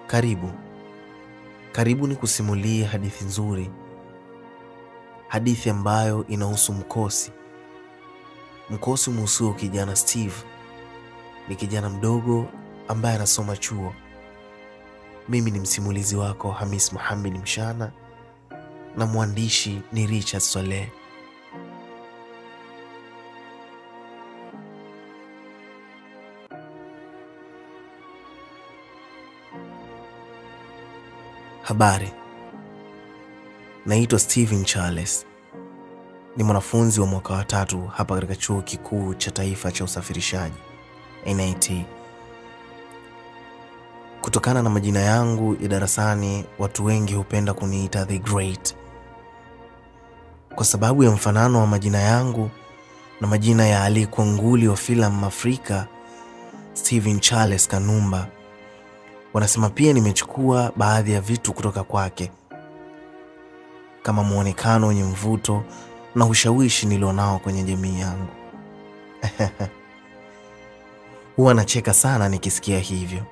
Karibu. Karibu ni kusimulia hadithi nzuri. Hadithi ambayo inahusu mkosi. Mkosi muhusu kijana Steve. Ni kijana mdogo ambaye anasoma chuo. Mimi ni msimulizi wako Hamis Mohamed Mshana na mwandishi ni Richard Swaleh. Habari. Naitwa Steven Charles. Ni mwanafunzi wa mwaka wa 3 hapa katika Chuo Kikuu cha Taifa cha Usafirishaji, NIT. Kutokana na majina yangu ya darasani, watu wengi hupenda kuniita The Great. Kwa sababu ya mfanano wa majina yangu na majina ya aliyekuwa nguli wa filamu Afrika, Steven Charles Kanumba, wanasema pia nimechukua baadhi ya vitu kutoka kwake, kama muonekano wenye mvuto na ushawishi nilionao kwenye jamii yangu. Huwa nacheka sana nikisikia hivyo.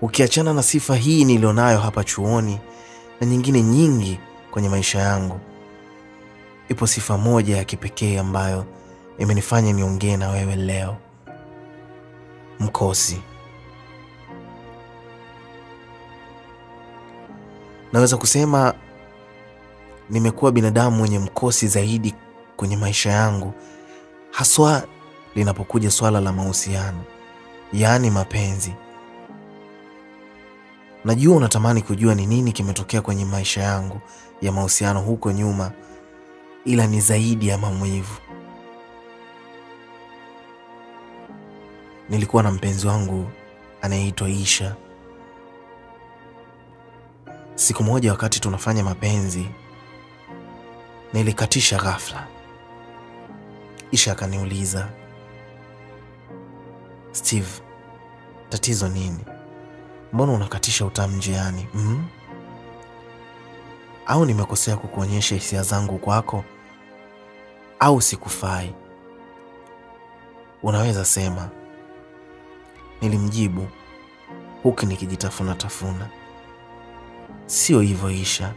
Ukiachana na sifa hii nilionayo hapa chuoni na nyingine nyingi kwenye maisha yangu, ipo sifa moja ya kipekee ambayo imenifanya niongee na wewe leo. Mkosi. Naweza kusema nimekuwa binadamu mwenye mkosi zaidi kwenye maisha yangu, haswa linapokuja swala la mahusiano, yaani mapenzi. Najua unatamani kujua ni nini kimetokea kwenye maisha yangu ya mahusiano huko nyuma, ila ni zaidi ya maumivu. Nilikuwa na mpenzi wangu anayeitwa Isha. Siku moja wakati tunafanya mapenzi, nilikatisha ghafla. Isha akaniuliza, "Steve, tatizo nini? Mbona unakatisha utamu njiani? Au nimekosea kukuonyesha hisia zangu kwako? Au sikufai? Unaweza sema." Nilimjibu huku nikijitafuna tafuna. "Sio hivyo Isha.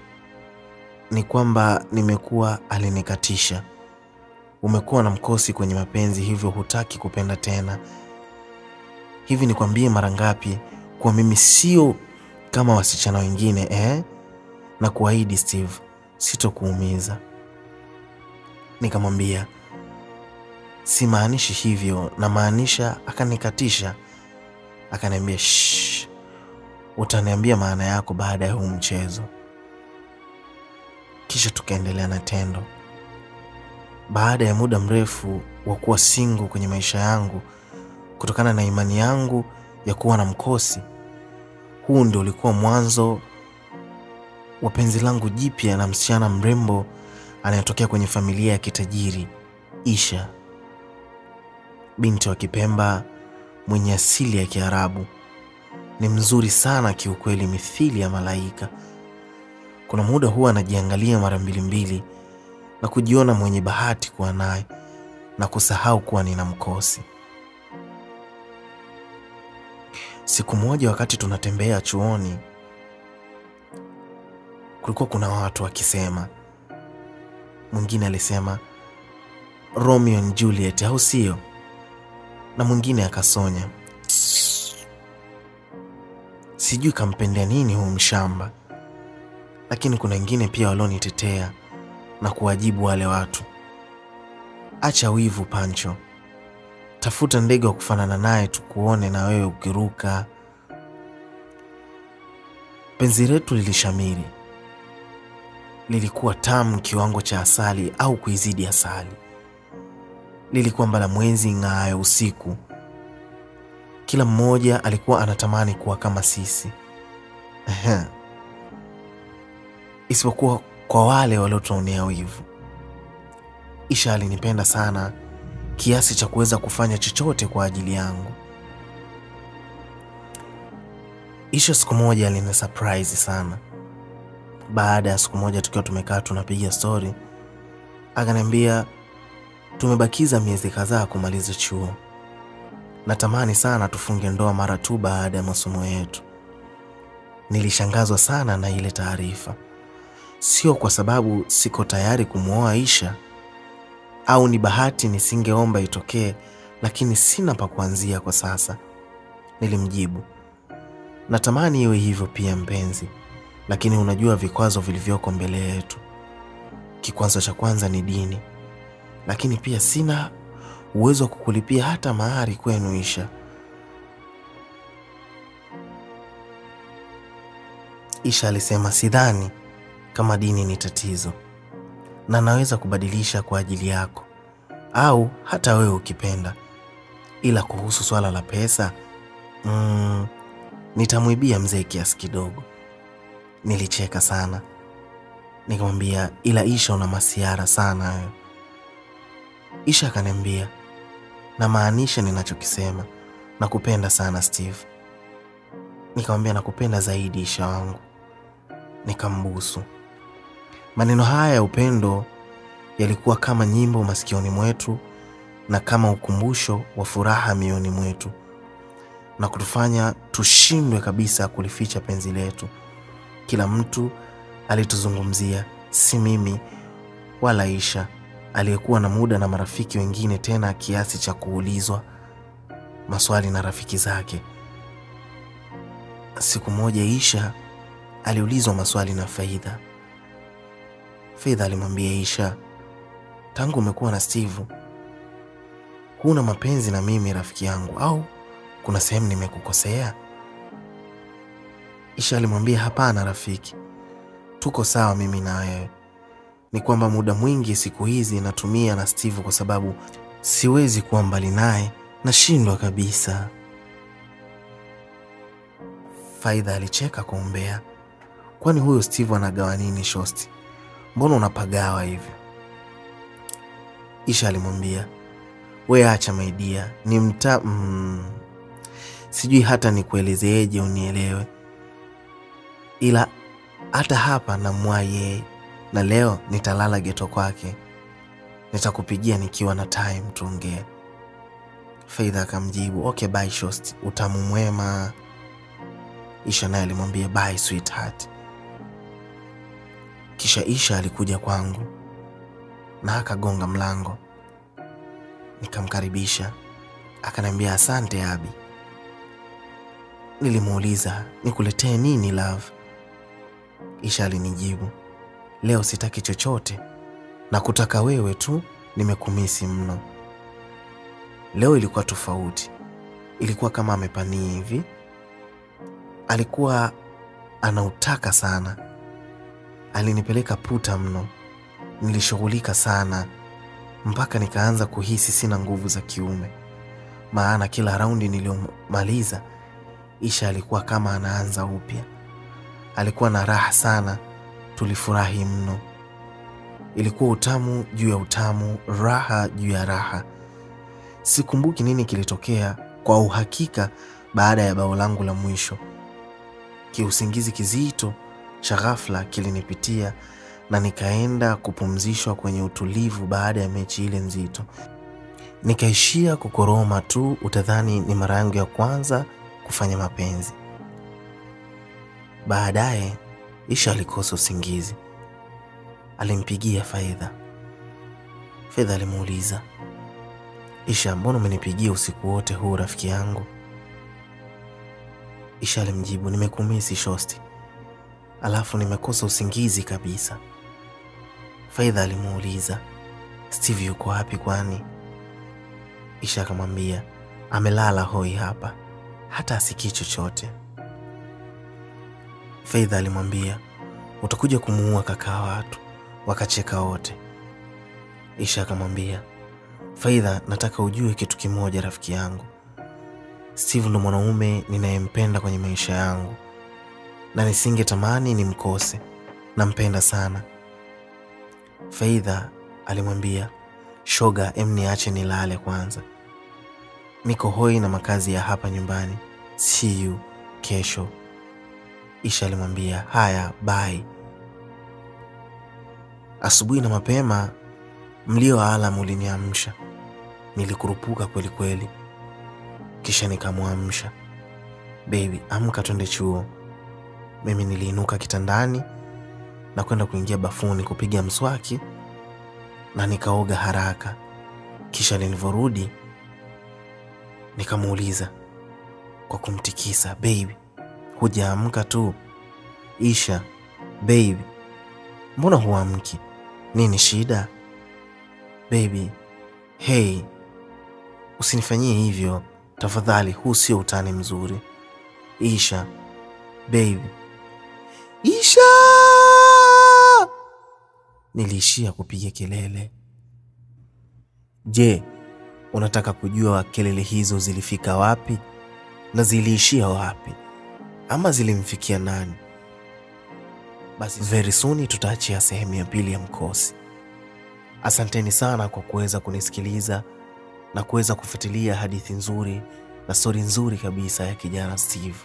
Ni kwamba nimekuwa alinikatisha. Umekuwa na mkosi kwenye mapenzi, hivyo hutaki kupenda tena. Hivi nikwambie mara ngapi kuwa mimi sio kama wasichana wengine, eh? Na kuahidi Steve, sitokuumiza." Nikamwambia, "Simaanishi hivyo, na maanisha." Akanikatisha. Akaniambia, "Shh, utaniambia maana yako baada ya huu mchezo." Kisha tukaendelea na tendo. Baada ya muda mrefu wa kuwa single kwenye maisha yangu, kutokana na imani yangu ya kuwa na mkosi, huu ndio ulikuwa mwanzo wa penzi langu jipya na msichana mrembo anayetokea kwenye familia ya kitajiri, Isha. Binti wa Kipemba mwenye asili ya Kiarabu. Ni mzuri sana kiukweli, mithili ya malaika. Kuna muda huwa anajiangalia mara mbili mbili na kujiona mwenye bahati kuwa naye na kusahau kuwa nina mkosi. Siku moja wakati tunatembea chuoni, kulikuwa kuna watu wakisema. Mwingine alisema Romeo and Juliet, au sio? Na mwingine akasonya, sijui kampendea nini huu mshamba. Lakini kuna wengine pia walionitetea na kuwajibu wale watu, "Acha wivu Pancho. Tafuta ndege wa kufanana naye tukuone na wewe ukiruka." Penzi letu lilishamiri. Lilikuwa tamu kiwango cha asali au kuizidi asali. Lilikuwa mbala mwezi ng'aayo usiku. Kila mmoja alikuwa anatamani kuwa kama sisi. Isipokuwa kwa wale waliotuonea wivu. Isha alinipenda sana kiasi cha kuweza kufanya chochote kwa ajili yangu. Isha siku moja alini surprise sana. Baada ya siku moja tukiwa tumekaa tunapiga story, akaniambia tumebakiza miezi kadhaa kumaliza chuo. Natamani sana tufunge ndoa mara tu baada ya masomo yetu. Nilishangazwa sana na ile taarifa. Sio kwa sababu siko tayari kumuoa Isha au ni bahati nisingeomba itokee, lakini sina pa kuanzia kwa sasa. Nilimjibu, natamani iwe hivyo pia mpenzi, lakini unajua vikwazo vilivyoko mbele yetu. Kikwazo cha kwanza ni dini, lakini pia sina uwezo wa kukulipia hata mahari kwenu Isha. Isha alisema sidhani kama dini ni tatizo, na naweza kubadilisha kwa ajili yako au hata wewe ukipenda, ila kuhusu swala la pesa, nitamwibia mzee kiasi kidogo. Nilicheka sana, nikamwambia ila Isha una masiara sana wewe. Isha akaniambia na maanisha ninachokisema, nakupenda sana Steve. Nikamwambia nakupenda zaidi Isha wangu. Nikambusu. Maneno haya ya upendo yalikuwa kama nyimbo masikioni mwetu na kama ukumbusho wa furaha mioyoni mwetu, na kutufanya tushindwe kabisa kulificha penzi letu. Kila mtu alituzungumzia, si mimi wala Isha aliyekuwa na muda na marafiki wengine tena kiasi cha kuulizwa maswali na rafiki zake. Siku moja Isha aliulizwa maswali na Faidha. Faidha alimwambia Isha, tangu umekuwa na Steve huna mapenzi na mimi rafiki yangu, au kuna sehemu nimekukosea? Isha alimwambia hapana rafiki, tuko sawa mimi na wewe. Ni kwamba muda mwingi siku hizi natumia na Steve kwa sababu siwezi kuwa mbali naye, nashindwa kabisa. Faidha alicheka kwa umbea. Kwani huyo Steve anagawa nini shosti? Mbona unapagawa hivyo? Isha alimwambia, we acha my dear, ni mta sijui hata nikuelezeeje unielewe. Ila hata hapa namwai yeye, na leo nitalala geto kwake. Nitakupigia nikiwa na time tuongee. Faidha akamjibu, okay bye shosti, utamu mwema. Isha naye alimwambia bye sweetheart. Kisha Isha alikuja kwangu na akagonga mlango. Nikamkaribisha, akaniambia asante Abi. Nilimuuliza nikuletee nini love? Isha alinijibu, leo sitaki chochote, na kutaka wewe tu, nimekumisi mno. Leo ilikuwa tofauti, ilikuwa kama amepania hivi. Alikuwa anautaka sana. Alinipeleka puta mno. Nilishughulika sana mpaka nikaanza kuhisi sina nguvu za kiume, maana kila raundi niliyomaliza Isha alikuwa kama anaanza upya. Alikuwa na raha sana, tulifurahi mno. Ilikuwa utamu juu ya utamu, raha juu ya raha. Sikumbuki nini kilitokea kwa uhakika baada ya bao langu la mwisho. Kiusingizi kizito cha ghafla kilinipitia na nikaenda kupumzishwa kwenye utulivu baada ya mechi ile nzito. Nikaishia kukoroma tu, utadhani ni mara yangu ya kwanza kufanya mapenzi. Baadaye Isha alikosa usingizi. Alimpigia Faidha. Faidha alimuuliza, Isha, mbona umenipigia usiku wote huu rafiki yangu? Isha alimjibu, nimekumisi shosti, alafu nimekosa usingizi kabisa. Faidha alimuuliza, Steve yuko wapi kwani? Isha akamwambia, amelala hoi hapa, hata asikii chochote. Faidha alimwambia, utakuja kumuua kaka watu. Wakacheka wote. Isha akamwambia, Faidha, nataka ujue kitu kimoja rafiki yangu. Steve ndo mwanaume ninayempenda kwenye maisha yangu, na nisingetamani nimkose. Nampenda sana. Faidha alimwambia, Shoga, em niache nilale kwanza. Niko hoi na makazi ya hapa nyumbani. See you kesho. Isha alimwambia haya, bye. Asubuhi na mapema mlio wa alarm uliniamsha. Nilikurupuka kweli kweli. Kisha nikamwamsha. Baby, amka twende chuo. Mimi niliinuka kitandani na kwenda kuingia bafuni kupiga mswaki na nikaoga haraka. Kisha nilivyorudi nikamuuliza kwa kumtikisa, baby, hujaamka tu? Isha, baby, mbona huamki? Nini shida? Baby, hey, usinifanyie hivyo tafadhali, huu sio utani mzuri. Isha, baby, Isha! Niliishia kupiga kelele. Je, unataka kujua kelele hizo zilifika wapi na ziliishia wapi ama zilimfikia nani? Basi very soon tutaachia sehemu ya pili ya Mkosi. Asanteni sana kwa kuweza kunisikiliza na kuweza kufuatilia hadithi nzuri na story nzuri kabisa ya kijana Steve.